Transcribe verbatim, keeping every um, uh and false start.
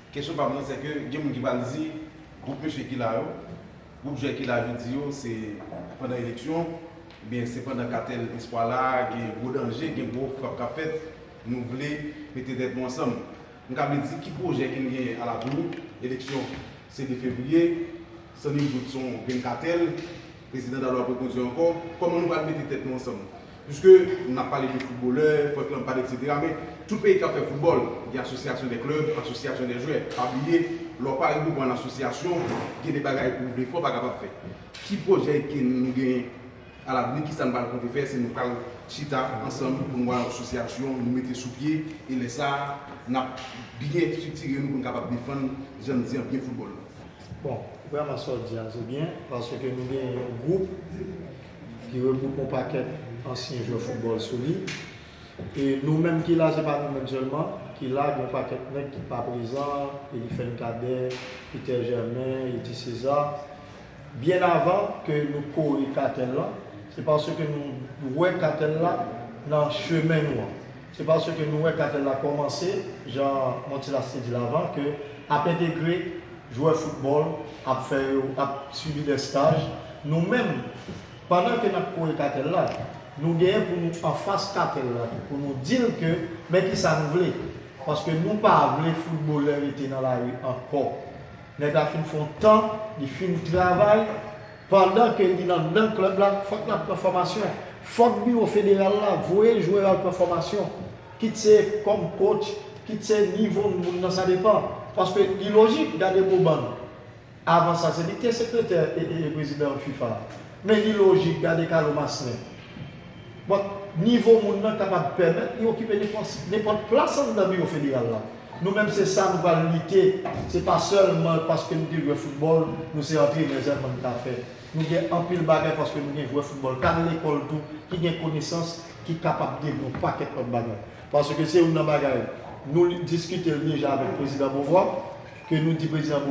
Kesyon pa m nan, se ke gen moun ki pral di, gwoup mesye ki la yo, gwoup jwè ki la jodi yo, se pandan eleksyon, oubyen se pandan katèl espwa la, gen gwo danje, gen gwo frap k ap fèt, nou vle mete tèt nou ansanm. M ka vle di ki pwojè ke n genyen alavni, eleksyon se de fevriye, san nil dout se yon grenn katèl, prezidan Dalo ap rekondui ankò, kòman nou pral mete tèt nou ansanm? Piske n ap pale de foutbolè, fòk lanpad, etsetera, men tout peyi k ap fè foutbòl, gen asosyasyon dè klèb, asosyasyon dè jwè. Pa bliye, lè w pa regwoupe an asosyasyon, gen de bagay pou w vle fè, w pa kapab fè. Ki pwojè ke nou genyen alavni, kisa n pral konte fè, se nou pral chita ansanm pou n wè asosyasyon, nou mete sou pye, e lè sa a, n ap byen estriktire nou pou n kapab defann, jan n di an, byen foutbòl la. Bon, vrèman sa w di a, se byen, paske nou gen yon gwoup ki regwoupe yon pakèt ansyen jwè foutbòl sou li. E nou menm ki la, se pa nou menm sèlman ki la, gen yon pakèt nèg ki pa prezan, Elifèn Kadè, Peter Germain, Eti César. Byen avan ke nou kore katèl la, se paske nou wè katèl la nan chemen nou an. Se paske nou wè katèl la kòmanse, jan Montilas te di l avan, ke ap entegre jwè foutbòl, ap fè yo, ap sibi de staj. Nou menm, pandan ke n ap kore katèl la, nou genyen pou nou anfas katèl la tou, pou nou di l ke men kisa nou vle. Paske nou pa vle foutbolè rete nan lari ankò. Nèg la fin fè yon tan, li fin travay, pandan ke li nan nan klèb la, fòk l ap pran fòmasyon. Fòk biwo federal la voye jwè yo al pran fòmasyon. Kit se kòm coach, kit se nivo moun nan, sa depan. Paske li lojik, gade Boban. Avan sa, se li ki te sekretè e, e, e prezidan fifa. Men li lojik, gade Carlo Maslen. Bon, nivo moun nan kapab pèmèt li okipe nenpòt nenpòt plas anndan biwo federal la. Nou menm se sa nou pral lite. Se pa sèlman paske nou te jwe foutbòl, nou se antrenè sèlman nou ka fè. Nou gen anpil bagay paske nou gen jwè foutbòl k al lekòl tou, ki gen konesans, ki kapab devlope yon pakèt lòt bagay. Paske se youn nan bagay, nou diskite l deja avèk prezidan Beauvoir, ke nou di prezidan